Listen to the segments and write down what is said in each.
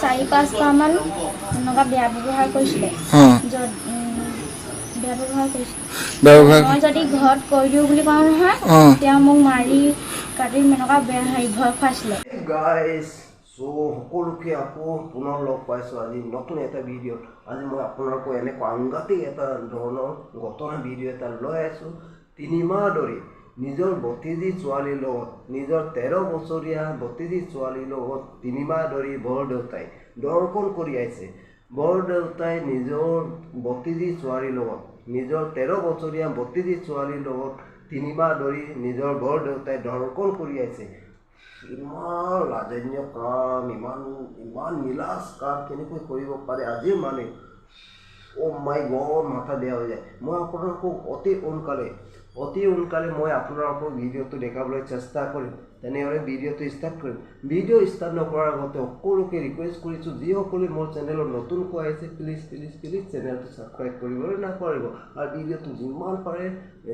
4-5বাৰমান এনেকুৱা বেয়া ব্যৱহাৰ কৰিছিলে। বেয়া ব্যৱহাৰ কৰিছিলে। মই যদি ঘৰত কৈ দিওঁ বুলি কওঁ নহয়, তেওঁ মোক মাৰি কাটি এনেকুৱা বেয়া হেৰি ভয় খুৱাইছিলে। গাইজ, চ' সকলোকে আকৌ পুনৰ লগ পাইছোঁ আজি নতুন এটা ভিডিঅ'ত। আজি মই আপোনালোকক এনেকুৱা সাংঘাতিক এটা ধৰণৰ ঘটনা ভিডিঅ' এটা লৈ আছোঁ। 3 মাহ ধৰি নিজৰ ভতিজী ছোৱালীৰ লগত, নিজৰ 13 বছৰীয়া ভতিজী ছোৱালীৰ লগত 3 মাহ ধৰি বৰদেউতাই ধৰ্ষণ কৰি আহিছে। বৰদেউতাই নিজৰ ভতিজী ছোৱালীৰ লগত, নিজৰ 13 বছৰীয়া ভতিজী ছোৱালীৰ লগত 3 মাহ ধৰি নিজৰ বৰদেউতাই ধৰ্ষণ কৰি আহিছে। ইমান লাজনীয় কাম, ইমান ইমান নিলাজ কাম কেনেকৈ কৰিব পাৰে আজিৰ মানুহে? অ' মাই গড, মাথা বেয়া হৈ যায়। মই আপোনালোকক অতি সোনকালে মই আপোনালোকক ভিডিঅ'টো দেখাবলৈ চেষ্টা কৰিম। তেনেহ'লে ভিডিঅ'টো ষ্টাৰ্ট কৰিম। ভিডিঅ' ষ্টাৰ্ট নকৰাৰ আগতে সকলোকে ৰিকুৱেষ্ট কৰিছোঁ, যিসকলে মোৰ চেনেলত নতুনকৈ আহিছে, প্লিজ প্লিজ প্লিজ চেনেলটো ছাবস্ক্ৰাইব কৰিবলৈ নাপাহৰিব আৰু ভিডিঅ'টো যিমান পাৰে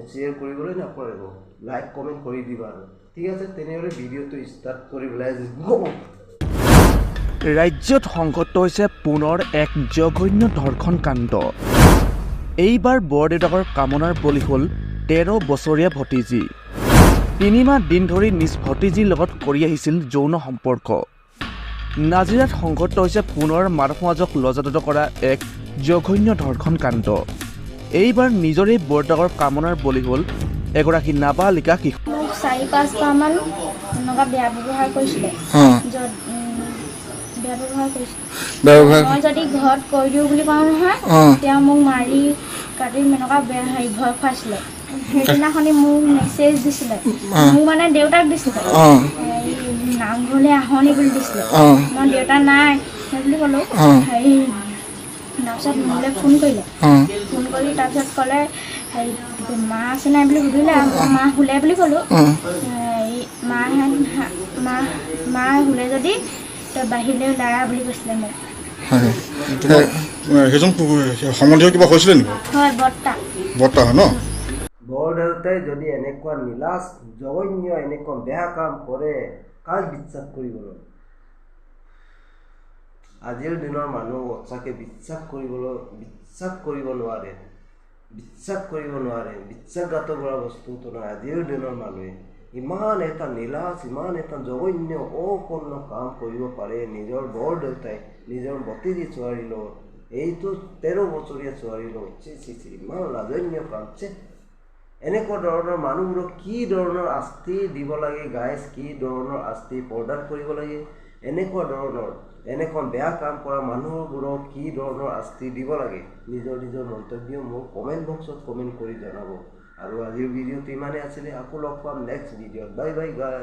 শ্বেয়াৰ কৰিবলৈ নাপাহৰিব, লাইক কমেণ্ট কৰি দিবা আৰু। ঠিক আছে, তেনেহ'লে ভিডিঅ'টো ষ্টাৰ্ট কৰিম। Let's go. ৰাজ্যত সংঘটিত হৈছে পুনৰ এক জঘন্য ধৰ্ষণ কাণ্ড। এইবাৰ বৰদেউতাকৰ কামনাৰ বলি হ'ল 13 বছৰীয়া ভতিজী। 3 মাহ দিন ধৰি নিজ ভতিজীৰ লগত কৰি আহিছিল যৌন সম্পৰ্ক। নাজিৰাত সংঘটিত হৈছে পুনৰ মানৱ সমাজক লজ্জানত কৰা এক জঘন্য ধৰ্ষণ কাণ্ড। এইবাৰ নিজৰেই বৰদেউতাকৰ কামনাৰ বলি হ'ল এগৰাকী নাবালিকা শিশু। মোক 4-5বাৰমান এনেকুৱা বেয়া ব্যৱহাৰ কৰিছিলে। বেয়া ব্যৱহাৰ কৰিছিলে। মই যদি ঘৰত কৈ দিওঁ বুলি কওঁ নহয়, তেওঁ মোক মাৰি কাটি এনেকুৱা বেয়া হেৰি ভয় খুৱাইছিলে। সেইদিনাখনি মোক মেছেজ দিছিলে, মোক মানে দেউতাক দিছিলে, হেৰি নামঘৰলৈ আহনি বুলি দিছিলে। মই দেউতা নাই সেই বুলি ক'লোঁ। হেৰি তাৰপিছত মোলৈ ফোন কৰিলে। ফোন কৰি তাৰপিছত ক'লে, হেৰি মা আছে নাই বুলি সুধিলে। মই মা শুলে বুলি ক'লোঁ। হেৰি মা শুলে যদি তই বাহিৰলৈ ওলাই আহ বুলি কৈছিলে মোক। হয়, তোমাৰ সেইজন সম্বন্ধীয় কিবা হৈছিলে নেকি? হয়, বৰ্তা। বৰ্তা হয় ন? বৰদেউতাই যদি এনেকুৱা নিলাজ, জঘন্য, এনেকুৱা বেয়া কাম কৰে, কাক বিশ্বাস কৰিবলৈ? আজিৰ দিনৰ মানুহ সঁচাকৈ বিশ্বাস কৰিব নোৱাৰে, বিশ্বাস কৰিব নোৱাৰে। বিশ্বাসঘাত কৰা বস্তুটো নহয়। আজিৰ দিনৰ মানুহে ইমান এটা নিলাজ, ইমান এটা জঘন্য, অকৰ্ণ কাম কৰিব পাৰে নিজৰ বৰদেউতাই নিজৰ ভতিজী ছোৱালীৰ লগত, এইটো 13 বছৰীয়া ছোৱালীৰ লগত। চি চি চি, ইমান লাজনীয় কাম, চে। এনেকুৱা ধৰণৰ মানুহবোৰক কি ধৰণৰ শাস্তি দিব লাগে গাইজ? কি ধৰণৰ শাস্তি প্ৰদান কৰিব লাগে? এনেকুৱা ধৰণৰ, এনেকুৱা বেয়া কাম কৰা মানুহবোৰক কি ধৰণৰ শাস্তি দিব লাগে? নিজৰ নিজৰ মন্তব্য মোক কমেণ্ট বক্সত কমেণ্ট কৰি জনাব। আৰু আজিৰ ভিডিঅ'টো ইমানেই আছিলে। আকৌ লগ পাম নেক্সট ভিডিঅ'ত। Bye bye guys.